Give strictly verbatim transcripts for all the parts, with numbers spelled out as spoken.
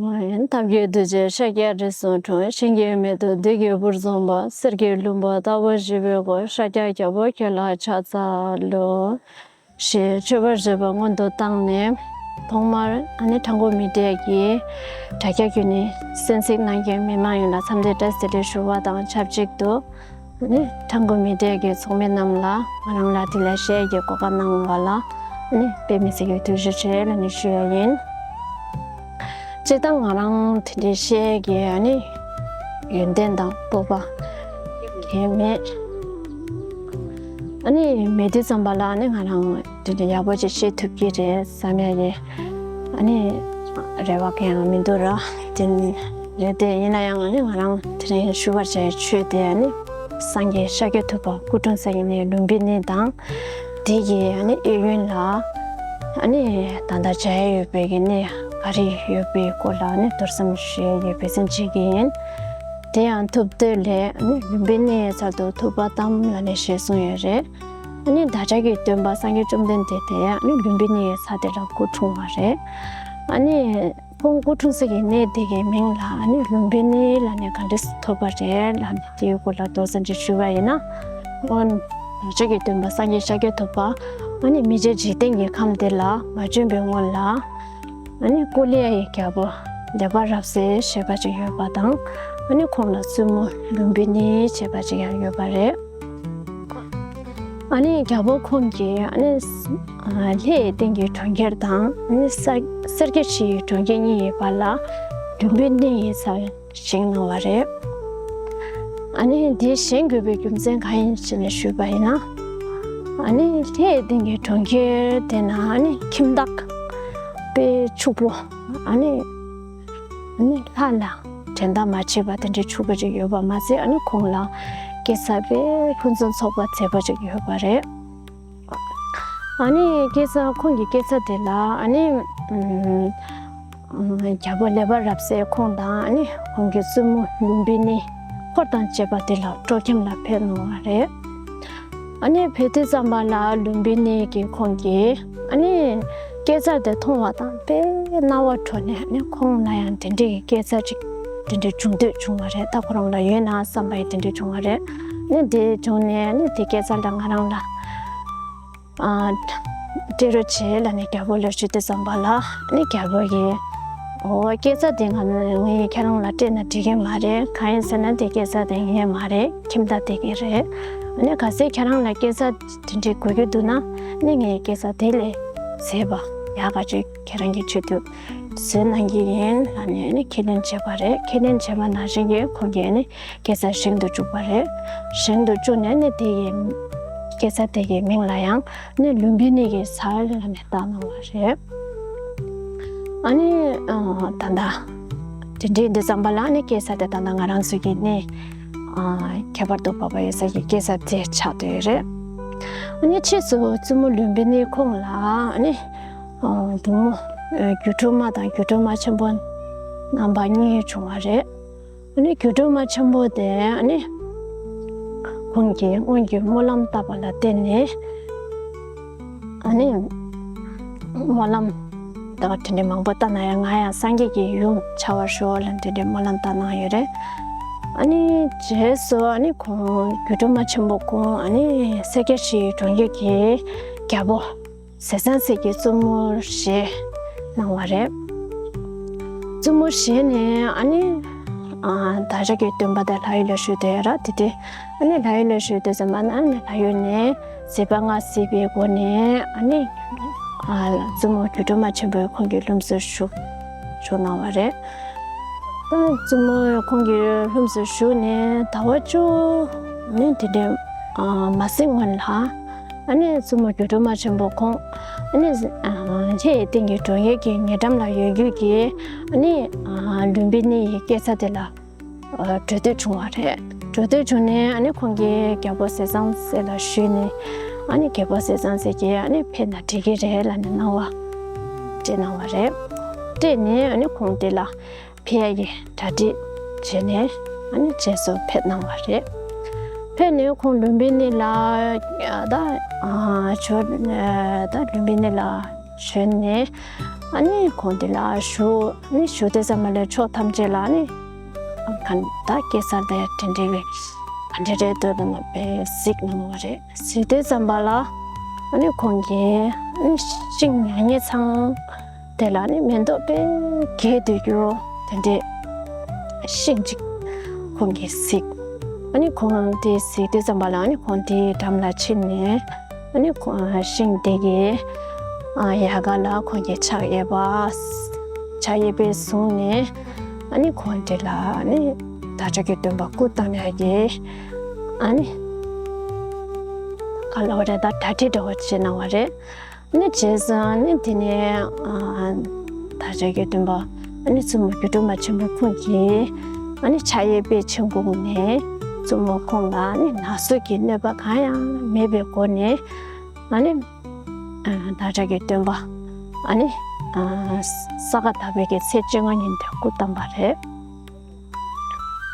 ཐབས་མཁས་རྡོ་རྗེ་ཤཱཀྱ་རིགས་སུ་འཁྲུངས། གཞན་གྱིས་མི་ཐུབ་བདུད་ཀྱི་བུར་བཟུང་བ། གསེར་གྱི་ལྷུན་པོ་ལྟ་བུ་བཞི་པའི་སྐུ། ཤཱཀྱ་རྒྱལ་པོ་ཁྱོད་ལ་ཕྱག་འཚལ་ལོ། ཞེས་མཆོད་པར་བརྗོད་པ་སྔོན་དུ་བཏང་ནས། ཐོག་མར་ཨ་ནི་ཁྲ་འགུ་མི་ཏྲའི་གི་དྲ་རྒྱ་བརྒྱུད་ནས་གསན་གཟིགས་གནང་མཁན་མི་མང་ཡོངས་ལ་འཚམས་འདྲི་བཀྲ་ཤིས་བདེ་ལེགས་ཞུ་བ་དང་ཆབས་ཅིག་ཏུ། ཨ་ནི་ཁྲ་འགུ་མི་ཏྲའི་གི་ཚོགས་མི་རྣམས་ལ་ང་རང་ལ་དེ་ལ་གཞས་ཀྱི་གོ་སྐབས་གནང་བ་ལ་ཨ་ནི་དཔེ་མི་སྲིད་ཀྱི་ཐུགས་རྗེ་ཆེ་ལབ་ནས་ཞུ་ཡ་ཡིན། སྤྱིར་བཏང་ང་རང་དེ་འདྲའི་གཞས་ཀྱི་ཨ་ནི་ཡོན་ཏན་དང་སྤོབས་པ་གང་ཡང་མེད། ཨ་ནི་མེད་དུས་ཙམ་པ་ལ་ཨ་ནི་ང་རང་དེ་འདྲའི་ཡག་པོ་ཅིག་ཤེས་ཐུབ་ཀྱི་རེད་བསམ་ཡ་གི་ཨ་ནི་རེ་བ་གང་ཡང་མི་འདུག་ར། དེ་རེད་དེ་ཡིན་ན་ཡང་ཨ་ནི་ང་རང་དེ་རིང་ཞུ་བར་བྱ་ཡི་ཆོས་དེ་ཨ་ནི་སངས་རྒྱས་ཤཱཀྱ་ཐུབ་པ་སྐུ་འཁྲུངས་ས་ཡིན་ནའི་ལུམ་བི་ནི་དང་དེ་གི་ཨ་ནི་གཡས་གཡོན་ལ་ཨ་ནི་ད་ལྟ་བྱ་ཡ་ཡོད་པའི་གི་གནས་ག་རེ་ཡོད་པའི་སྐོར་ལ་ཨ་ནི་མདོར་ཙམ་ཞུ་ཡ་གི་འབད་བརྩོན་བྱེད་ཀྱི་ཡིན། དེ་ཡང་ཐུབ་བསྟོད་ལས་ཨ་ནི་ལུམ་བི་ནིའི་ཚལ་དུ་ཐུབ་པ་བལྟམས་ལབ་ནས་ཞེས་གསུངས་ཡོད་རེད། ཨ་ནི་བདག་ཅག་གི་སྟོན་པ་སངས་རྒྱས་བཅོམ་ལྡན་འདས་དེ་ཨ་ནི་ལུམ་བི་ནི་ཡི་ས་དེ་ལ་སྐུ་འཁྲུངས་པ་རེད། ཨ་ནི་ཁོང་སྐུ་འཁྲུངས་ས་གི་གནས་དེ་གི་མིང་ལ་ཨ་ནི་ལུམ་བི་ནི་ལབ་ནས་ག་འདྲས་ཐོབ་པ་རེད་ལབ་ནས་དེའི་སྐོར་ལ་མདོར་ཙམ་ཅིག་ཞུས་པ་ཡིན་ན། སྔོན་བདག་ཅག་གི་སྟོན་པ་སངས་རྒྱས་ཤཱཀྱ་ཐུབ་པ་ཨ་ནི་མི་མཇེད་འཇིག་རྟེན་གྱི་ཁམས་དེ་ལ་མ་བྱོན་པའི་སྔོན་ལ། ཨ་ནི་ཀོ་ལི་ཡ་ཡི་རྒྱལ་པོ་ལེ་པ་རབ་གསལ་ཞེས་པ་ཅིག་ཡོད་པ་དང་། ཨ་ནི་ཁོང་ལ་བཙུན་མོ་ལུམ་བི་ནི་ཞེས་པ་ཅིག་ཡང་ཡོད་པ་རེད། ཨ་ནི་རྒྱལ་པོ་ཁོང་གིས་ཨ་ནི་ལྷའི་སྟེང་གི་གྲོང་ཁྱེར་དང་ཨ་ནི་ས་སེར་སྐྱ་ཕྱི་ཡི་གྲོང་ཁྱེར་གཉིས་ཡོད་པ་ལ་ལུམ་བི་ནི་ཡི་ས་བཞེངས་གནང་བ་རེད། ཨ་ནི་འདི་བཞེངས་དགོས་པའི་རྒྱུ་མཚན་གང་ཡིན་ཞེས་ནས་ཞུས་པ་ཡིན་ན། ཨ་ནི་ལྷའི་སྟེང་གི་གྲོང་ཁྱེར་དེ་ན་ཨ་ནི་ཁྱིམ་བདག་དཔེ་ཕྱུག་པོ་ཨ་ནི་ཨ་ནི་ལྷ་ལ་འགྲན་ཟླ་མ་བྱེད་པ་དེ་འདྲའི་ཕྱུག་པོ་ཅིག་ཡོད་པ་མ་ཟད་ཨ་ནི་ཁོང་ལ་སྐྱེ་ས་དཔེ་ཕུན་སུམ་ཚོགས་པ་མཛེས་པོ་ཅིག་ཡོད་པ་རེད། ཨ་ནི་སྐྱེ་ས་ཁོང་གི་སྐྱེ་ས་དེ་ལ་ཨ་ནི་ཨུམ་ཨུམ་རྒྱལ་པོ་ལེ་པ་རབ་གསལ་ཁོང་དང་ཨ་ནི་ཁོང་གི་བཙུན་མོ་ལུམ་བི་ནི་འཁོར་དང་བཅས་པ་དེ་ལ་སྤྲོ་འཆམ་ལ་ཕེབས་གནང་བ་རེད། ཨ་ནི་ཕེབས་དུས་ཙམ་པ་ལ་ལུམ་བི་ནི་གིས་ཁོང་གི་ཨ་ནི་སྐྱེ་ས་དེ་མཐོང་བ་དང་དཔེ་རྣ་བ་འཕྲོག་ནས་ཨ་ནི་ཁོང་ལ་ཡང་དེ་འདྲའི་སྐྱེ་ས་ཅིག་དེ་འདྲའི་བྱུང་འདོད་བྱུང་བ་རེད། ད་ཁོ་རང་ལ་ཡོད་ན་བསམ་པ་ཡི་དེ་འདྲའི་བྱུང་བ་རེད། ཨ་ནི་དེ་བྱུང་ནས་ཨ་ནི་དེ་སྐྱེ་ས་ལ་ང་རང་ལ་ཨ་སྤྲད་རོགས་བྱེད་ལབ་ནས་རྒྱལ་པོ་ལ་ཞུས་དུས་ཙམ་པ་ལ་ཨ་ནི་རྒྱལ་པོ་གིས་འོ་སྐྱེ་ས་དེ་ང་ངས་ཁྱེད་རང་ལ་སྤྲད་ན་འགྲིག་གི་མ་རེད། གང་ཡིན་ཟེར་ན་དེ་སྐྱེ་ས་དེ་ངའི་མ་རེད། ཁྱིམ་བདག་དེ་གི་རེད། ཨ་ནི་གལ་སྲིད་ཁྱེད་རང་ལ་སྐྱེ་ས་དེ་འདྲའི་དགོས་ཀྱི་འདུག་ན་ཨ་ནི་ངའི་སྐྱེ་ས་དེ་ལས་མཛེས་པ་ཡག་ག་ཅིག་ཁྱེད་རང་གི་ཆེད་དུ་བཟོས་གནང་གི་ཡིན་ལབ་ནས་ཨ་ནི་ཁས་ལེན་བྱས་པ་རེད། ཁས་ལེན་བྱས་པ་ནང་བཞིན་གྱི་ཁོང་གིས་ཨ་ནི་སྐྱེ་ས་བཞེངས་དུ་བཅུག་པ་རེད། བཞེངས་དུ་བཅུག་ནས་ནི་དེ་ཡི་སྐྱེ་ས་དེ་གི་མིང་ལ་ཡང་ནི་ལུམ་བི་ནི་གི་ས་ལབ་ནས་བཏགས་གནང་བ་རེད། ཨ་ནི་ཨ་ད་ལྟ་དེ་འདྲའི་འདི་ཙམ་པ་ལ་ནི་སྐྱེ་ས་དེ་ད་ལྟ་ང་རང་ཚོ་གི་ནི་ཨ་ཁྱད་པར་དུ་འཕགས་པ་ཡོད་ས་ཀྱི་སྐྱེ་ས་དེ་ཆགས་བསྡད་ཡོད་རེད། ཨ་ནི་ཕྱིས་སུ་བཙུན་མོ་ལུམ་བི་ནི་ཁོང་ལ་ཨ་ནི་ཨ་བུ་མོ་ཨ་སྒྱུ་འཕྲུལ་མ་དང་སྒྱུ་འཕྲུལ་མ་ཆེན་པོ་རྣམ་པ་གཉིས་བྱུང་བ་རེད། ཨ་ནི་སྒྱུ་འཕྲུལ་མ་ཆེན་པོ་དེ་ཨ་ནི་ཁོང་གིས་སྔོན་གྱི་སྨོན་ལམ་བཏབ་པ་ལ་བརྟེན་ནས་ཨ་ནི་སྨོན་ལམ་དང་དེ་འདྲའི་མང་པོ་བཏབ་ན་ཡང་ང་ཡང་སངས་རྒྱས་ཀྱི་ཡུམ་བྱ་བར་ཤོག་ལབ་དེ་འདྲའི་སྨོན་ལམ་བཏབ་གནང་ཡོད་རེད། ཨ་ནི་རྗེས་སུ་ཨ་ནི་ཁོང་སྒྱུ་འཕྲུལ་མ་ཆེན་པོ་ཁོང་ཨ་ནི་སེར་སྐྱ་ཞིག་གྲོང་ཁྱེར་གྱི་རྒྱལ་པོ་ཟས་གཙང་སྲས་ཀྱི་བཙུན་མོར་བཞེས་གནང་བ་རེད། བཙུན་མོར་བཞེས་ནས་ཨ་ནི་ཨ་བདག་ཅག་གི་སྟོན་པ་དེ་ལྷ་ཡུལ་ལ་བཞུགས་བསྡད་ཡོད་ར། དེ་དུས་ཨ་ནི་ལྷ་ཡུལ་ལ་བཞུགས་དུས་ཙམ་པ་ན་ཨ་ནི་ལྷ་ཡུལ་ནས་བྱིས་པ་ལྔ་བསད་པའི་སྒོ་ནས་ཨ་ནི་ཨ་བཙུན་མོ་སྒྱུ་འཕྲུལ་མ་ཆེན་པོས་ཁོང་གི་ལྷུམས་སུ་ཞུགས་ཞུགས་གནང་བ་རེད། ད་བཙུན་མོ་ཁོང་གི་ལྷུམས་སུ་ཞུགས་ནས་ཟླ་བ་བཅུ་ནི་དེ་འདྲའི་ཨ་མ་ཟིན་སྔོན་ལ་ཨ་ནི་བཙུན་མོ་སྒྱུ་འཕྲུལ་མ་ཆེན་པོ་ཁོང་ཨ་ནི་ཨ་ལྷའི་སྟེང་གི་གྲོང་ཁྱེར་གྱི་ཉེ་འགྲམ་ལ་ཡོད་རྒྱུ་གི་ཨ་ནི་ཨ་ལུམ་བི་ནི་ཡི་སྐྱེ་ས་དེ་ལ་ཨ་འགྲོ་འདོད་བྱུང་བ་རེད། འགྲོ་འདོད་བྱུང་ནས་ཨ་ནི་ཁོང་གིས་རྒྱལ་པོ་ཟས་གཙང་སྲས་ལ་ཞུས་ནས་ཨ་ནི་རྒྱལ་པོ་ཟས་གཙང་སྲས་ཀྱིས་ཨ་ནི་ཕེབས་ན་འགྲིག་གི་རེད་ལབ་ནས་གནང་བ་སྤྲད་གནང་བ་རེད། སྤྲད་ནས་ཨ་ནི་ཁོང་དེ་ལ་ཕེབས་ཡ་གི་གྲ་སྒྲིག་བྱས་ནས་ཨ་ནི་རྗེས་སུ་ཕེབས་གནང་བ་རེད། ཕེབས་ནས་ཁོང་ལུམ་བི་ནི་ལ་ད་ཨ་ཞོན་ད་ལུམ་བི་ནི་ལ་ཞོན་ནས་ ཨ་ནི་ཁོང་དེ་ལ་བཞུགས། ཨ་ནི་བཞུགས་དུས་ཙམ་པ་ལ་ཕྱོགས་ཐམས་ཅད་ལ་ཨ་ནི་གང་ད་གེ་སར་དང་དེ་འདྲ་བའི་ག་འདྲ་རེད་འདུག་ལབ་ནས་དཔེ་གཟིགས་གནང་བ་རེད། གཟིགས་དུས་ཙམ་པ་ལ་ཨ་ནི་ཁོང་གིས་ཨ་ནི་ཤིང་ཉག་ཉེ་ཚང་དེ་ལ་ནི་མེ་ཏོག་དཔེ་རྒྱས་སྡོད་རྒྱུ་དེ་འདྲའི་ཤིང་ཅིག་ཁོང་གིས་གཟིགས། ཨ་ནི་ཁོང་དེ་གཟིགས་དུས་ཙམ་པ་ལ་ཨ་ནི་ཁོང་དེའི་འགྲམ་ལ་ཕྱིན་ནས་ཨ་ནི་ཁོང་ཤིང་དེ་གི་ཨ་ཡལ་ག་ལ་ཁོང་གིས་ཕྱག་གཡས་པ་ཕྱག་གཡས་པས་བཟུང་ནས་ཨ་ནི་ཁོང་དེ་ལ་ཨ་ནི་བདག་ཅག་གི་སྟོན་པ་སྐུ་བལྟམས་ཡག་གི་ཨ་ནི་ག་ལབ་རེད། ད་གྲ་སྒྲིག་འདྲ་བོ་བྱས་གནང་བ་རེད། ཨ་ནི་རྗེས་སུ་ཨ་ནི་དེ་ནས་ཨ་བདག་ཅག་གི་སྟོན་པ་ཨ་ནི་བཙུན་མོ་སྒྱུ་འཕྲུལ་མ་ཆེན་པོ་ཁོང་གིས་ཨ་ནི་ཕྱག་གཡས་པས་མཆན་བཀོད་ནས་བཙུན་མོ་ཁོང་ལ་ཨ་ནི་ན་ཟུག་གི་གནོད་པ་གང་ཡང་མེད་པའི་སྒོ་ནས་ཨ་ནི་ཨ་བདག་ཅག་གི་སྟོན་པ་ཨ་ནི་ཨ་ས་ག་ཟླ་བའི་གི་ཚེས་བཅོ་ལྔ་ཉིན་དུ་སྐུ་བལྟམས་པ་རེད།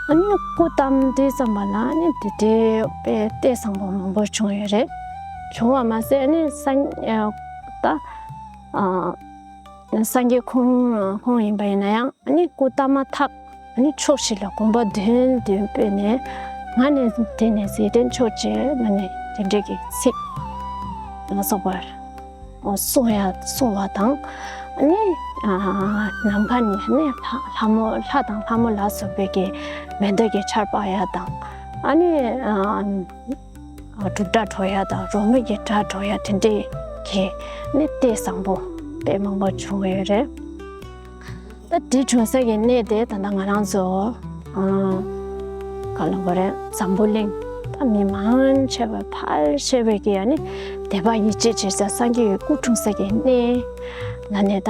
ཨ་ནི་སྐུ་བལྟམས་དུས་ཙམ་པ་ལ་ཨ་ནི་དེ་འདྲའི་དཔེ་ལྟས་བཟང་པོ་མང་པོ་བྱུང་ཡོད་རེད། བྱུང་བ་མ་ཟད་ཨ་ནི་སངས་ཨ་ད་ཨ་སངས་རྒྱས་ཁོང་ཁོང་ཡིན་པ་ཡིན་ན་ཡང་ཨ་ནི་སྐུ་བལྟམས་མ་ཐག་ཨ་ནི་ཕྱོགས་བཞི་ལ་གོམ་པ་བདུན་བདུན་སྤོས་ནས་ང་ནི་དེ་ནས་ཟས་སྟོན་མཆོག་ཅེས་ན་ནི་དེ་འདྲའི་གི་ཚིག་ལ་སོགས་པ། གསུང་ཡ་གསུང་བ་དང་། ཨ་ནི་ཨ་ནམ་མཁའ་ནས་ཨ་ནི་ལྷ་ལྷ་མོ་ལྷ་དང་ལྷ་མོ་ལ་སོགས་པའི་གི་མེ་མདའ་གི་ཆར་སྤར་ཡ་དང་། ཨ་ནི་ཨ་འབྲུག་སྒྲ་སྒྲོག་ཡ་དང་རོལ་མོ་གི་སྒྲ་སྒྲོག་ཡ་དེ་འདྲའི་གི་ཨ་ནི་ལྟས་བཟང་པོ་དཔེ་མང་པོ་བྱུང་ཡོད་རེད། ད་དེ་བྱུང་ས་གི་གནས་དེ་ད་ལྟ་ང་རང་ཚོ་ཨ་ག་ལ་གོ་རེད། འཛམ་བུ་གླིང་ད་མི་མང་ཆེ་བ་ཕལ་ཆེ་བས་ཀྱི་ཨ་ནི་དད་པ་ཡིད་ཆེས་བྱེད་ས་སངས་རྒྱས་ཀྱི་སྐུ་འཁྲུངས་ས་གི་གནས་ལ་ནས་ད་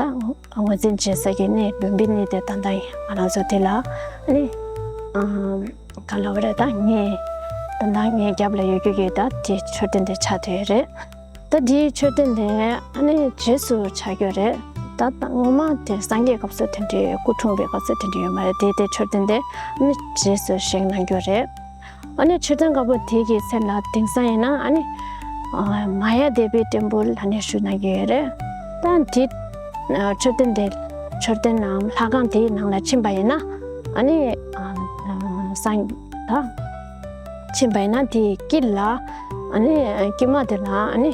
ངོས་འཛིན་བྱེད་ས་གི་གནས་ལུམ་བི་ནི་དེ་ད་ལྟ་ཡིན། ང་རང་ཚོ་དེ་ལ་ཨ་ནི་ཨ་ག་ལ་གོ་རེད། ད་ངས་ད་ལྟ་ངའི་རྒྱབ་ལ་ཡོད་རྒྱུ་གི་ད་དེ་མཆོད་རྟེན་དེ་ཆགས་བསྡད་ཡོད་རེད། ད་འདིའི་མཆོད་རྟེན་དེ་ཨ་ནི་རྗེས་སུ་ཆགས་ཡོད་རེད། ད་ད་སྔོན་མ་དེ་སངས་རྒྱས་སྐབས་སུ་དེ་འདྲའི་སྐུ་འཁྲུངས་པའི་སྐབས་སུ་དེ་འདྲ་ཡོད་མ་རེད། དེ་དེ་མཆོད་རྟེན་དེ་ཨ་ནི་རྗེས་སུ་བཞེངས་གནང་རྒྱུ་རེད། ཨ་ནི་མཆོད་རྟེན་དཀར་པོ་དེ་གི་སེམས་ལ་དེང་སང་ཡིན་ན་ཨ་ནི་ཨ་མ་ཡ་དེ་བའི་བྲན་ཕུར་ལ་ནི་ཞུ་གནང་གི་ཡོད་རེད། ད་འདི་ཨ་མཆོད་རྟེན་དེ་མཆོད་རྟེན་ནམ་ལྷ་ཁང་དེའི་ནང་ལ་ཕྱིན་པ་ཡིན་ན་ཨ་ནི་ཨ་ཨ་སངས་ད། ཕྱིན་པ་ཡིན་ན་དེའི་དཀྱིལ་ལ་ཨ་ནི་དཀྱིལ་མ་དེ་ལ་ཨ་ནི་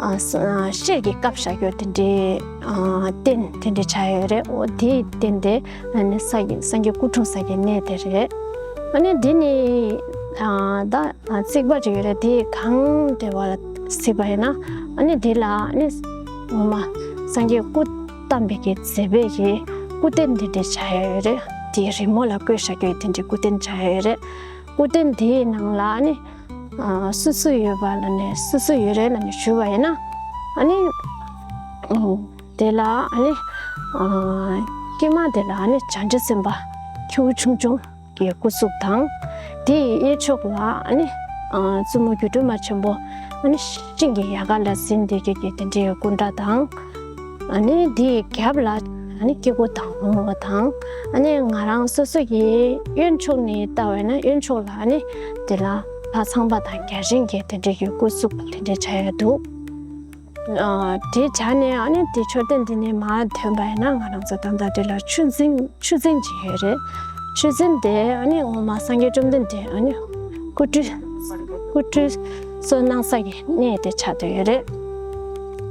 ཨ་ཨ་ཤེལ་གྱིས་བཀབ་བཞག་རྒྱུ་དེ་འདྲའི་ཨ་རྟེན་དེ་འདྲའི་ཆགས་ཡོད་རེད། འོ་དེའི་རྟེན་དེ་ཨ་ནི་ས་གི་སངས་རྒྱས་སྐུ་འཁྲུངས་ས་གི་གནས་དེ་རེད། ཨ་ནི་འདི་ནི་ཨ་ད་ཨ་རྩིག་པ་ཅིག་ཡོད་རེད། དེ་གང་དེ་བ་གཟིགས་པ་ཡིན་ན་ཨ་ནི་དེ་ལ་ཨ་ནི་ངོ་མ་སངས་རྒྱས་སྐུ་བལྟམས་པའི་གི་མཛད་པའི་གི་སྐུ་རྟེན་དེ་འདྲ་ཆགས་ཡོད་རེད། དེའི་རི་མོ་ལ་བརྐོས་བཞག་རྒྱུ་དེ་འདྲའི་སྐུ་རྟེན་ཆགས་ཡོད་རེད། སྐུ་རྟེན་དེའི་ནང་ལ་ཨ་ནི་ཨ་སུ་སུ་ཡོད་པ་ལ་ནི་སུ་སུ་ཡོད་རེད་ལ་ནི་ཞུས་པ་ཡིན་ན་ཨ་ནི་ཨ་དེ་ལ་ཨ་ནི་ཨ་དཀྱིལ་མ་དེ་ལ་ཨ་ནི་བྱང་ཁྲི་སེམས་དཔའ་ཁྱེའུ་ཆུང་ཆུང་གི་སྐུ་གཟུགས་དང་། དེའི་གཡས་ཕྱོགས་ལ་ཨ་ནི་ཨ་བཙུན་མོ་སྒྱུ་འཕྲུལ་མ་ཆེན་པོ་ཨ་ནི་ཤིང་གི་ཡལ་ག་ལ་ཟིན་བསྡད་ཀྱི་གི་དེ་འདྲའི་སྐུ་འདྲ་དང་། ཨ་ནི་དེའི་རྒྱབ་ལ་ཨ་ནི་སྐྱེ་དགུ་དང་འོང་བ་དང་། ཨ་ནི་ང་རང་སོ་སོ་ཡི་གཡོན་ཕྱོགས་ནས་བལྟ་བས་ན་གཡོན་ཕྱོགས་ལ་ཨ་ནི་དེ་ལ་ལྷ་ཚངས་པ་དང་བརྒྱ་བྱིན་གྱི་དེ་འདྲའི་གི་སྐུ་གཟུགས་དེ་འདྲའི་ཆགས་ཡ་འདུག་ཨ་དེ་བྱས་ནས་ཨ་ནི་དེ་མཆོད་རྟེན་དེ་ནས་མར་ཐོན་པ་ཡིན་ན་ང་རང་ཚོ་ད་ལྟ་དེ་ལ་ཆུ་རྫིང་ཆུ་རྫིང་ཅིག་ཡོད་རེད། ཆུ་རྫིང་དེ་ཨ་ནི་ངོ་མ་སངས་རྒྱས་བཅོམ་ལྡན་འདས་ཨ་ནི་སྐུ་ཁྲུས་སྐུ་ཁྲུས་གསོལ་གནང་ས་གི་གནས་དེ་ཆགས་བསྡད་ཡོད་རེད།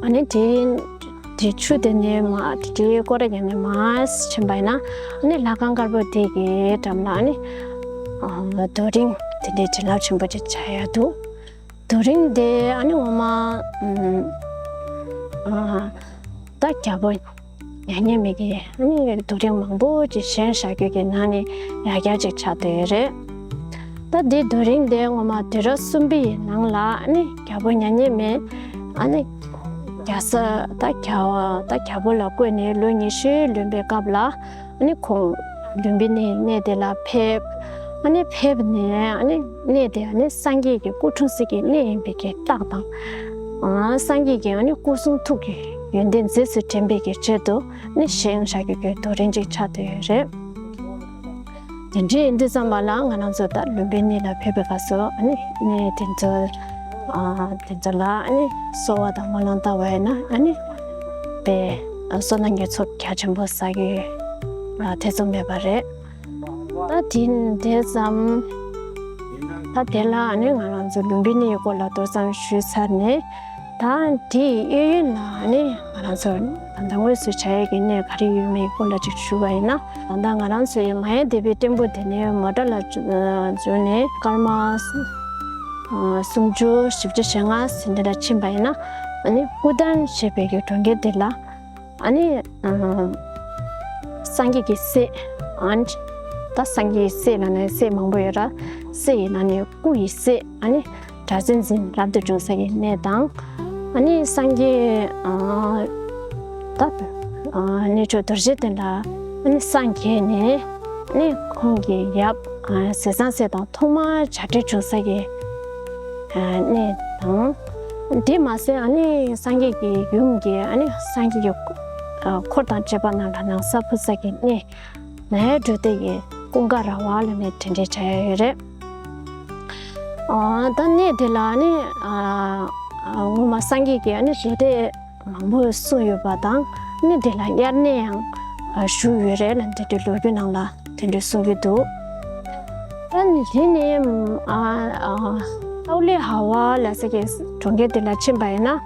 ཨ་ནི་དེ་དེ་ཆུ་དེ་ནས་མར་དེ་དེའི་སྐོར་ར་བརྒྱབ་ནས་མར་ཕྱིན་པ་ཡིན་ན་ཨ་ནི་ལྷ་ཁང་དཀར་པོ་དེ་གི་འགྲམ་ལ་ཨ་ནི་ཨ་རྡོ་རིང་དེ་འདྲའི་བྱིན་རླབས་ཆེན་པོ་ཅིག་ཆགས་ཡ་འདུག་རྡོ་རིང་དེ་ཨ་ནི་ངོ་མ་ཨ་ད་རྒྱལ་པོ་མྱ་ངན་མེད་ཀྱི་ཨ་ནི་རྡོ་རིང་མང་པོ་ཅིག་བཞེངས་བཞག་རྒྱུ་གི་ནང་ནས་ཡ་གྱལ་ཅིག་ཆགས་བསྡད་ཡོད་རེད། ད་འདི་རྡོ་རིང་དེ་ངོ་མ་དུས་རབས་གསུམ་པའི་ནང་ལ་ཨ་ནི་རྒྱལ་པོ་མྱ་ངན་མེད་ཨ་ནི་རྒྱལ་ས་ད་རྒྱལ་བ་ད་རྒྱལ་པོ་ལ་བསྐོས་ནས་ལོ་ཉི་ཤུ་ལོན་པའི་སྐབས་ལ། ཨ་ནི་ཁོང་ལུམ་བི་ནིའི་གནས་དེ་ལ་ཕེབས། ཨ་ནི་ཕེབས་ནས་ཨ་ནི་གནས་དེ་ཨ་ནི་སངས་རྒྱས་ཀྱི་སྐུ་འཁྲུངས་ས་གི་གནས་ཡིན་པའི་གི་རྟགས་དང་། ཨ་སངས་རྒྱས་ཀྱི་ཨ་ནི་སྐུ་གསུང་ཐུགས་ཀྱི་ཡོན་ཏན་རྗེས་སུ་དྲན་པའི་གི་ཆེད་དུ་ཨ་ནི་བཞེངས་བཞག་རྒྱུ་གི་རྡོ་རིང་ཅིག་ཆགས་བསྡད་ཡོད་རེད། དེ་འདྲ་ཡིན་དུས་ཙམ་པ་ལ་ང་རང་ཚོ་ད་ལུམ་བི་ནི་ལ་ཕེབས་པའི་སྐབས་སུ་ཨ་ནི་གནས་དེ་ཚོ་ཨ་དེ་ཚོ་ལ་ཨ་ནི་གསོལ་བ་དང་སྨོན་ལམ་བཏབ་པ་ཡིན་ན་ཨ་ནི། པའི་བསོད་ནམས་ཀྱི་ཚོགས་རྒྱ་ཆེན་པོ་བསགས་ཡོད་ཐེ་ཚོམ་མེད་པ་རེད། ད་དེ་དེ་ཙམ། ད་དེ་ལ་ཨ་ནི་ང་རང་ཚོ་ལུམ་བི་ནིའི་སྐོར་ལ་མདོར་ཙམ་ཞུས་ཚར་ནས། ད་དེའི་གཡས་གཡོན་ལ་ཨ་ནི་ང་རང་ཚོ་ད་ལྟ་དངོས་སུ་བྱ་ཡས་ཀྱི་གནས་ག་རེ་ཡོད་མེད་སྐོར་ལ་ཅིག་ཞུ་བ་ཡིན་ན། ད་ལྟ་ང་རང་ཚོ་ཡི་མ་ཡ་དེ་བའི་ཏེམ་པོ་དེ་ནས་མོ་ཊ་ལ་འཛུལ་ནས་སྐར་མ་སུམ་ཅུ་བཞི་བཅུ་ཞེ་ལྔ་ཟིན་དེ་ལ་ཕྱིན་པ་ཡིན་ན། ཨ་ནི་ཀུ་ཏན་ཞེས་པའི་གི་གྲོང་ཁྱེར་དེ་ལ། ཨ་ནི་སངས་རྒྱས་ཀྱི་སྲས། ཨ་ནི་ད་སངས་རྒྱས་ཀྱི་སྲས་ལ་ནི་སྲས་མང་པོ་ཡོད་ར། སྲས་ཡི་ནང་ནས་སྐུ་ཡི་སྲས། ཨ་ནི་གྲགས་ཆེན་འཛིན་རབ་ཏུ་བྱུང་ས་ཀྱི་གནས་དང་། ཨ་ནི་སངས་རྒྱས་ད་གནས་མཆོག་རྡོ་རྗེ་གདན་ལ་ཨ་ནི་སངས་རྒྱས་ནས། ཨ་ནི་ཁོང་གི་ཡབ་ཟས་གཙང་སྲས་དང་ཐོག་མར་བྱ་བྲལ་བྱུང་ས་ཀྱི་གནས་དང་། དེ་མ་ཟད་ཨ་ནི་སངས་རྒྱས་ཀྱི་ཡུམ་གྱི་ཨ་ནི་སངས་རྒྱས་ཀྱི་འཁོར་དང་བཅས་པ་རྣམས་ལ་ན་བཟའ་ཕུལ་ས་ཀྱི་གནས། ནཱ་ཡ་གྲོ་དྷ་ཡི་ཀུན་དགའ་ར་བ་ལ་ནི་དེ་འདྲའི་བྱ་ཡ་ཡོད་རེད། ཨ་ད་གནས་དེ་ལ་ནི་ཨ་ཨ་སྔོན་མ་སངས་རྒྱས་ཀྱིས་ཨ་ནི་ཞལ་ཏེ་མང་པོ་གསུངས་ཡོད་པ་དང་། ནི་དེ་ལ་དབྱར་གནས་ཡང་ཨ་བཞུགས་ཡོད་རེད་ལ། དེ་འདྲའི་ལོ་རྒྱུས་ནང་ལ་དེ་འདྲའི་གསུང་གི་འདུག་ད་ནི་དེ་ནི་ཨ་ཨ་ཏའུ་ལི་ཧ་ཝ་ལ་ཟེར་གྱི་གྲོང་ཁྱེར་དེ་ལ་ཕྱིན་པ་ཡིན་ན།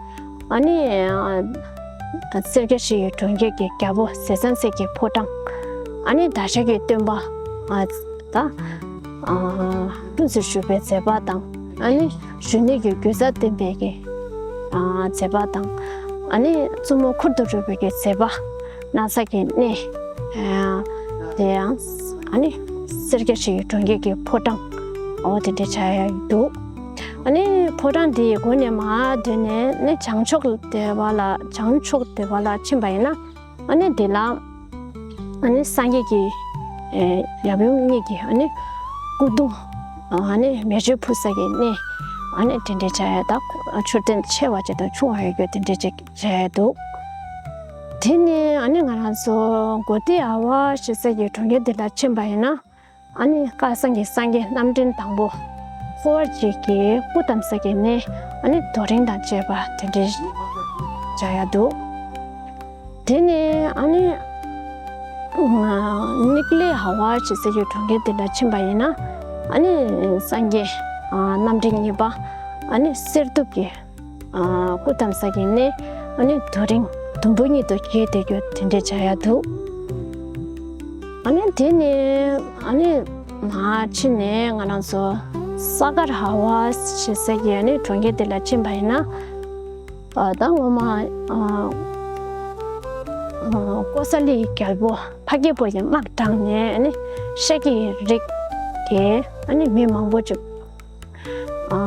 ཨ་ནི་ཨ་སེར་སྐྱ་ཞིག་གི་གྲོང་ཁྱེར་གྱི་རྒྱལ་པོ་ཟས་གཙང་སྲས་ཀྱི་ཕོ་བྲང་། ཨ་ནི་བདག་ཅག་གི་སྟོན་པ་ཨ་ད་ཨ་ཀུན་ཏུ་བཞུགས་པའི་མཛད་པ་དང་། ཨ་ནི་གཞོན་ནུ་གི་རྒྱུ་རྩ་བསྟན་པའི་གི་ཨ་མཛད་པ་དང་། ཨ་ནི་བཙུན་མོ་ཁུར་དུ་འགྲོ་བའི་གི་མཛད་པ་གནང་ས་གི་གནས། ཨ་དེ་ཡང་ཨ་ནི་སེར་སྐྱ་ཞིག་གི་གྲོང་ཁྱེར་གྱི་ཕོ་བྲང་འོ་དེ་འདྲ་བྱ་ཡ་འདུག་ཨ་ནི་ཕོ་བྲང་དེའི་སྒོ་ནས་མར་བརྒྱུད་ནས་ནི་བྱང་ཕྱོགས་སྡེ་བ་ལ། བྱང་ཕྱོགས་སྡེ་བ་ལ་ཕྱིན་པ་ཡིན་ན། ཨ་ནི་དེ་ལ་ཨ་ནི་སངས་རྒྱས་ཀྱི་ཨེ་ཡབ་ཡུམ་གཉིས་ཀྱི་ཨ་ནི་སྐུ་གདུང་། ཨ་ནི་མེ་མཆོད་ཕུལ་ས་ཀྱི་གནས། ཨ་ནི་དེ་འདྲའི་བྱ་ཡ་ད་མཆོད་རྟེན་ཆེ་བ་ཅིག་དང་ཆུང་བ་ཡོད་རྒྱུ་དེ་འདྲའི་ཅིག་བྱ་ཡ་འདུག་དེ་ནས་ཨ་ནི་ང་རང་ཚོ་གོ་ཏི་ཨ་ཝ་ཞེས་ས་ཀྱི་གྲོང་ཁྱེར་དེ་ལ་ཕྱིན་པ་ཡིན་ན། ཨ་ནི་བསྐལ་བཟང་གི་སངས་རྒྱས་རྣམ་འདྲེན་དང་པོ་འཁོར་བ་འཇིག་གི་སྐུ་བལྟམས་ས་ཀྱི་གནས། ཨ་ནི་རྡོ་རིང་དང་བཅས་པ་དེ་འདྲའི་བྱ་ཡ་འདུག་དེ་ནས་ཨ་ནི་ནིག་ལེ་ཧ་ཝ་ཞེས་ཟེར་གྱི་གྲོང་ཁྱེར་དེ་ལ་ཕྱིན་པ་ཡིན་ན། ཨ་ནི་སངས་རྒྱས་རྣམ་འདྲེན་གཉིས་པ་ཨ་ནི་གསེར་གདུབ་ཀྱི་སྐུ་བལྟམས་ས་ཀྱི་གནས། ཨ་ནི་རྡོ་རིང་དུམ་བུ་གཉིས་དུ་གྱེས་བསྡད་རྒྱུ་དེ་འདྲའི་བྱ་ཡ་འདུག་ཨ་ནི་དེ་ནས་ཨ་ནི་མར་ཕྱིན་ནས་ང་རང་ཚོ་ས་གར་ཧ་ཝ་ཞེས་ཟེར་གྱི་ཨ་ནི་གྲོང་ཁྱེར་དེ་ལ་ཕྱིན་པ་ཡིན་ན། ཨ་ད་སྔོན་མ་ཨ་ཨ་ཀོ་ས་ལིའི་རྒྱལ་པོ་ཕ་རྒྱལ་པོ་ཡི་དམག་དྲངས་ནས་ཨ་ནི་ཤཱཀྱའི་རིགས་ཀྱི་ཨ་ནི་མི་མང་པོ་ཅིག་ཨ་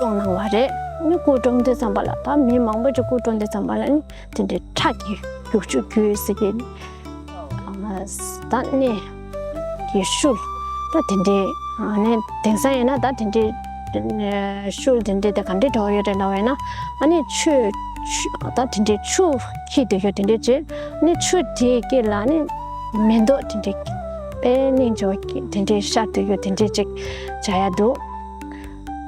བཀྲོངས་གནང་བ་རེད། ཨ་ནི་སྐུ་བཀྲོངས་དུས་ཙམ་པ་ལ། ད་མི་མང་པོ་ཅིག་སྐུ་བཀྲོངས་དུས་ཙམ་པ་ལ་ཨ་ནི་དེ་འདྲའི་ཁྲག་གི་རྒྱུག་ཆུ་རྒྱུག་ཟེར་གྱི། ཨ་ད་གནས་ཀྱི་ཤུལ་ད་དེ་འདྲའི་ཨ་ནི་དེང་སང་ཡིན་ན་ད་དེ་འདྲའི་ཤུལ་དེ་འདྲའི་དེ་ག་འདྲའི་འགྲོ་ཡོད་རེད་ལབ་པ་ཡིན་ན། ཨ་ནི་ཆུ་ཆུ་ད་དེ་འདྲའི་ཆུ་འཁྱིལ་སྡོད་ཡོད་དེ་འདྲའི་ཅིག་ཨ་ནི་ཆུ་དེའི་དཀྱིལ་ལ་ཨ་ནི་མེ་ཏོག་དེ་འདྲའི་དཔེ་སྙིང་རྗེ་བ་དེ་འདྲའི་ཤར་སྡོད་ཡོད་དེ་འདྲའི་ཅིག་བྱ་ཡ་འདུག་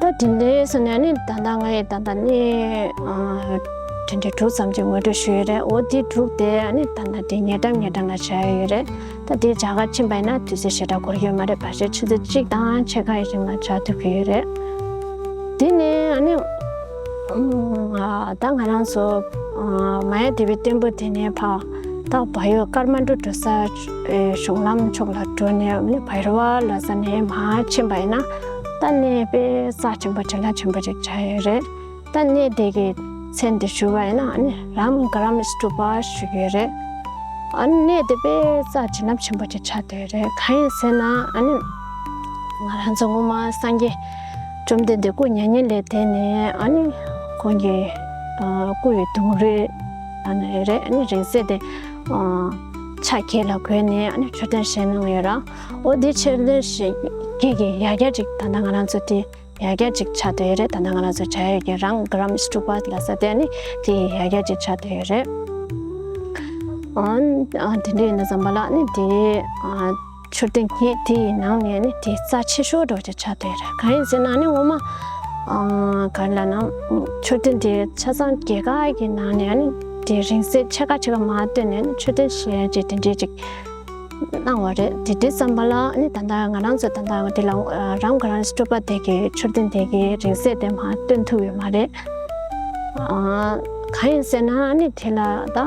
ད་དེ་འདྲའི་སོང་ནས་ནི་ད་ལྟ་ང་ཡི་ད་ལྟ་ནི་ཨ་དེ་འདྲའི་དྲུག་ཙམ་ཅིག་ངོ་སྤྲོད་ཞུས་ཡོད་རེད། འོ་དེ་དྲུག་དེ་ཨ་ནི་ད་ལྟ་དེ་ཉེ་འགྲམ་ཉེ་འགྲམ་ལ་བྱ་ཡ་ཡོད་རེད། ད་དེ་བྱ་ག་ཕྱིན་པ་ཡིན་ན་དུས་ཚོད་ཞེ་དྲག་འགོར་གྱི་ཡོད་མ་རེད། ཕལ་ཆེར་ཆུ་ཚོད་གཅིག་དང་ཕྱེད་ཀ་ཡི་རིང་ལ་བྱ་ཐུབ་ཀྱི་ཡོད་རེད། དེ་ནས་ཨ་ནི་ཨ་ད་ང་རང་ཚོ་ཨ་མ་ཡ་དེ་བའི་སྟོན་པོ་དེ་ནས་ཕར་ད་བལ་ཡུལ་ཀར་མ་ཌུ་འགྲོ་ས་གཞུང་ལམ་ཕྱོགས་ལ་འགྲོ་ནས་ཨ་ནི་བྷེ་ར་ཝ་ལབ་ས་ནས་མར་ཕྱིན་པ་ཡིན་ན། ད་གནས་དཔེ་རྩ་ཆེན་པོ་བྱིན་རླབས་ཆེན་པོ་ཅིག་ཆགས་ཡོད་རེད། ད་གནས་དེ་གི་མཚན་དེ་ཞུ་བ་ཡིན་ན་ཨ་ནི་རམ་གྷ་རམ་སྟུ་པ་ཞུ་གི་ཡོད་རེད། ཨ་ནི་གནས་དེ་དཔེ་རྩ་བྱིན་རླབས་ཆེན་པོ་ཅིག་ཆགས་བསྡད་ཡོད་རེད། གང་ཡིན་ཟེར་ན་ཨ་ནི་ང་རང་ཚོ་སྔོན་མ་སངས་རྒྱས་བཅོམ་ལྡན་འདས་སྐུ་མྱ་ངན་ལས་འདས་ནས་ཨ་ནི་ཁོང་གི་ཨ་སྐུ་ཡི་གདུང་རུས་ཨ་ནི་ཡོད་རེད། ཨ་ནི་རིང་བསྲེལ་དེ་ཨ་ཕྱག་བརྒྱད་ལ་བགོས་ནས་ཨ་ནི་མཆོད་རྟེན་བཞེངས་གནང་ཡོད་ར། འོ་དེ་མཆོད་རྟེན་བཞེངས་བརྒྱད་ཀྱི་ཡ་གྱལ་ཅིག་ད་ལྟ་ང་རང་ཚོ་དེ་ཡ་གྱལ་ཅིག་ཆགས་བསྡད་ཡོད་རེད། ད་ལྟ་ང་རང་ཚོ་བྱ་ཡོད་ཀྱི་རང་གྷ་རམ་སྟུ་པ་ལབ་ས་དེ་ནི་དེ་ཡ་གྱལ་ཅིག་ཆགས་བསྡད་ཡོད་རེད། ཨ་ཨ་དེ་འདྲ་ཡིན་ན་ཙམ་པ་ལ་ནི་དེ་ཨ་མཆོད་རྟེན་བརྒྱད་དེ་ཡི་ནང་ནས་ནི་དེ་རྩ་ཆེ་ཤོས་འདྲ་བོ་ཅིག་ཆགས་བསྡད་ཡོད་རེད། གང་ཡིན་ཟེར་ན་ནི་སྔོན་མ་ཨ་ག་རེ་ལབ་ན་མཆོད་རྟེན་དེ་ཆ་ཚང་རྒྱལ་ཁབ་ཀྱི་ནང་ནས་ནི་ དེ་རིང་བསྲེལ་ཕྱེད་ཀ་ཕྱེད་ཀ་མར་བཏོན་ནས་མཆོད་རྟེན་བཞེངས་ཅིག་དེ་འདྲས་ཅིག་གནང་བ་རེད། དེ་དུས་ཙམ་པ་ལ་ཨ་ནི་ད་ལྟ་ང་རང་ཚོ་ད་ལྟ་དེ་ལ་རམ་ག་ར་སྤྲུལ་པ་དེ་གི་མཆོད་རྟེན་དེ་གི་རིང་བསྲེལ་དེ་མར་བཏོན་ཐུབ་ཡོད་མ་རེད། ཨ། གང་ཡིན་ཟེར་ན་ཨ་ནི་དེ་ལ་ད་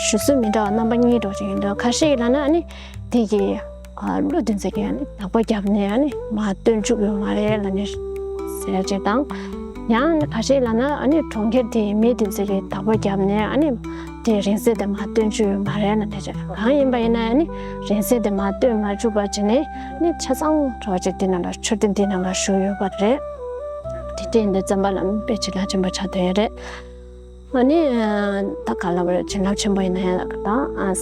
ཞུ་སྲོལ་མི་འདྲ་བ་རྣམ་པ་གཉིས་འདྲ་ཅིག་ཡོད་འདུག་ཁ་ཤས་ལ་ན་ཨ་ནི་དེ་གི་ཨ། ཀླུ་དེ་ཚོ་གིས་ཨ་ནི་བདག་པོ་བརྒྱབ་ནས་ཨ་ནི་མར་བཏོན་བཅུག་ཡོད་མ་རེད་ལབ་ནས་ཟེར་ཅིག་དང་། ཡང་ཁ་ཤས་ལ་ན་ཨ་ནི་གྲོང་ཁྱེར་དེའི་མི་དེ་ཚོ་གིས་བདག་པོ་བརྒྱབ་ནས་ཨ་ནི་དེ་རིང་བསྲེལ་དེ་མར་བཏོན་བཅུག་ཡོད་མ་རེད་ལབ་ནས་ཟེར། གང་ཡིན་པ་ཡིན་ན་ཨ་ནི་རིང་བསྲེལ་དེ་མར་བཏོན་མ་བཅུག་པ་བྱས་ནས་ཨ་ནི་ཆ་ཚང་འདྲ་ཅིག་དེ་ནང་ལ་མཆོད་རྟེན་དེ་ནང་ལ་བཞུགས་ཡོད་པ་རེད། དེ་དེ་འདི་ཙམ་པ་ལ་དཔེ་བྱིན་རླབས་ཆེན་པོ་ཆགས་བསྡད་ཡོད་རེད། ཨ་ནི་ད་ག་ལ་བར་བྱིན་རླབས་ཆེན་པོ་ཡིན་ན་ཡང་ད་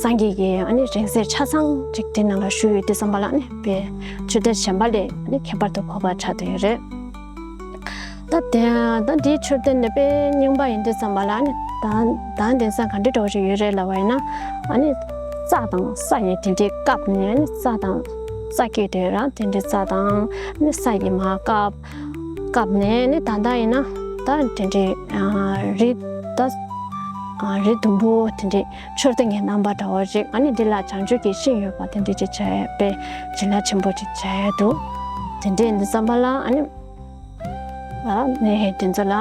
སངས་རྒྱས་ཀྱི་ཨ་ནི་རིང་བསྲེལ་ཆ་ཚང་ཅིག་དེ་ནང་ལ་བཞུགས་ཡོད་དུས་ཙམ་པ་ལ་ཨ་ནི་དཔེ་མཆོད་རྟེན་གཞན་པ་ལས་ཨ་ནི་ཁྱད་པར་དུ་གོ་བ་ཆགས་བསྡད་ཡོད་རེད། ད་དེ་ད་འདིའི་མཆོད་རྟེན་འདི་དཔེ་རྙིང་པ་ཡིན་དུས་ཙམ་པ་ལ་ཨ་ནི་ད་ད་དེང་སང་ག་འདྲ་འདྲ་བོ་ཞིག་ཡོད་རེད་ལབ་པ་ཡིན་ན། ཨ་ནི་རྩྭ་དང་ས་ཡི་དེ་འདྲའི་བཀབ་ནས་ཨ་ནི་རྩྭ་དང་རྩྭ་སྐྱེས་དེ་རང་དེ་འདྲའི་རྩྭ་དང་ཨ་ནི་ས་ཡི་མར་བཀབ། བཀབ་ནས་ནི་ད་ལྟ་ཡིན་ན་ད་དེ་འདྲའི་ཨ་རི་ད་ཨ་རི་ཟླུམ་པོ་དེ་འདྲའི་མཆོད་རྟེན་གྱི་རྣམ་པ་འདྲ་བོ་ཅིག་ཨ་ནི་འདི་ལ་བྱང་ཆུབ་ཀྱི་ཤིང་ཡོད་པ་དེ་འདྲའི་ཅིག་བྱས་པའི་བྱིན་རླབས་ཆེན་པོ་ཅིག་བྱས་འདུག་དེ་འདྲའི་འདི་ཙམ་པ་ལ་ཨ་ནི་ཨ་གནས་དེ་ཚོ་ལ་ཨ་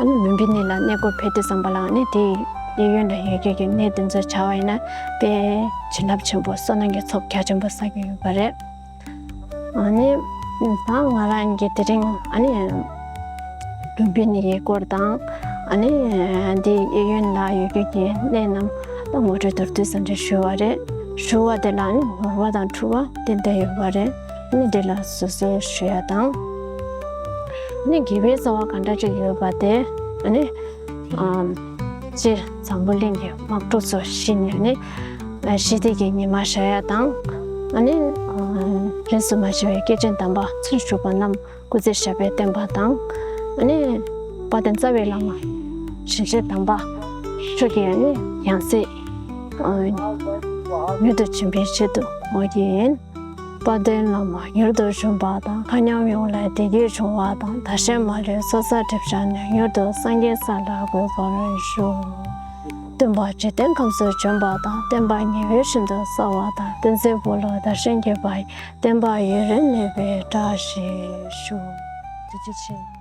ནི་ལུམ་བི་ནི་ལ་གནས་སྐོར་ཕེབས་དུས་ཙམ་པ་ལ་ཨ་ནི་དེའི་གཡས་གཡོན་ལ་ཡོད་མཁན་གྱི་གནས་དེ་ཚོ་བྱ་བ་ཡིན་ན་དཔེ་བྱིན་རླབས་ཆེན་པོ་བསོད་ནམས་ཀྱི་ཚོགས་རྒྱ་ཆེན་པོ་བསགས་ཀྱི་ཡོད་པ་རེད། ཨ་ནི་ད་ང་རང་གི་དེ་རིང་ཨ་ནི་ལུམ་བི་ནི་ཡི་སྐོར་དང་ཨ་ནི་འདི་གཡས་གཡོན་ལ་ཡོད་མཁན་གྱི་གནས་རྣམས་ད་ངོ་སྤྲོད་མདོར་བསྡུས་ཙམ་ཅིག་ཞུ་བ་རེད། ཞུ་བ་དེ་ལ་ཨ་ནི་ནོར་བ་དང་འཁྲུལ་བ་དེ་འདྲ་ཡོད་པ་རེད། ཨ་ནི་འདི་ལ་སོ་སོས་ཞུ་ཡ་དང་། ཨ་ནི་དགེ་བའི་རྩ་བ་ག་འདྲ་ཅིག་ཡོད་པ་དེ་ཨ་ནི་ཨམ། སྤྱིར་འཛམ་བུ་གླིང་གི་དམག་འཁྲུག་སོགས་ཞི་ནས་ནི། ཞི་བདེ་གི་ཉི་མ་ཤར་ཡ་དང་། ཨ་ནི། རིས་སུ་མ་ཆད་པའི་སྐྱེས་ཆེན་དམ་པ་ཚུར་བཞུགས་པ་རྣམས་སྐུ་ཚེ་ཞབས་པད་བརྟན་པ་དང་། ཨ་ནི། དཔལ་ལྡན་རྩ་བའི་བླ་མ། ཞིང་གཤེགས་དམ་པ། མཆོག་གི་ཨ་ནི་ཡང་སྲིད། མྱུར་དུ་བྱོན་པའི་ཆེད་དུ་འོ་ཡིན། དཔལ་ལྡན་བླ་མ་མྱུར་དུ་བྱོན་པ་དང་། མཁའ་མཉམ་ཡོངས་ལ་བདེ་སྐྱིད་འབྱུང་བ་དང་། བདག་གཞན་མ་ལུས་ཚོགས་བསགས་སྒྲིབ་སྦྱངས་ནས། མྱུར་དུ་སངས་རྒྱས་ས་ལ་འགོད་པར་ཤོག་སྟོན་པ་འཇིག་རྟེན་ཁམས་སུ་བྱོན་པ་དང་། བསྟན་པ་ཉི་འོད་བཞིན་དུ་གསལ་བ་དང་། བསྟན་འཛིན་བོད་ལ་དར་ཞིང་རྒྱས་པ་ཡི། བསྟན་པ་ཡུན་རིང་གནས་པའི་བཀྲ་ཤིས་ཤོག་ཐུགས་རྗེ་ཆེ།